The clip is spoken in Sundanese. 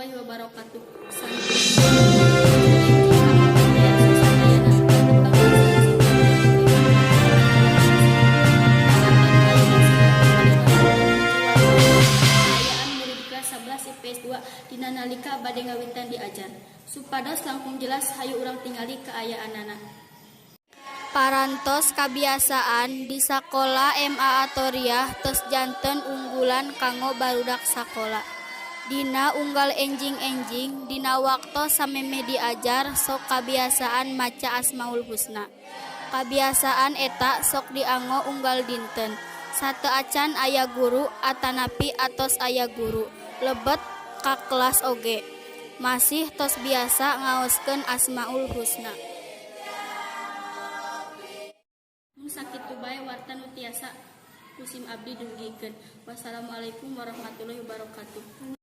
Warahmatullahi wabarakatuh. Sampurasun. Kaayaan murid kelas 11 IPS 2 dina nalika bade ngawitan diajar. Supados langkung jelas, hayu urang tingali kaayaanana. Parantos kabiasaan di sakola MA Attoriyah tos janten unggulan kanggo barudak sakola. Dina unggal enjing-enjing dina waktos samemeh diajar sok kabiasaan maca Asmaul Husna. Kabiasaan eta sok dianggo unggal dinten sateuacan aya guru atanapi atos aya guru lebet ka kelas oge masih tos biasa ngaoskeun Asmaul Husna. Mung sakitu bae warta nu tiasa ku sim abdi dugikeun. Wassalamualaikum warahmatullahi wabarakatuh.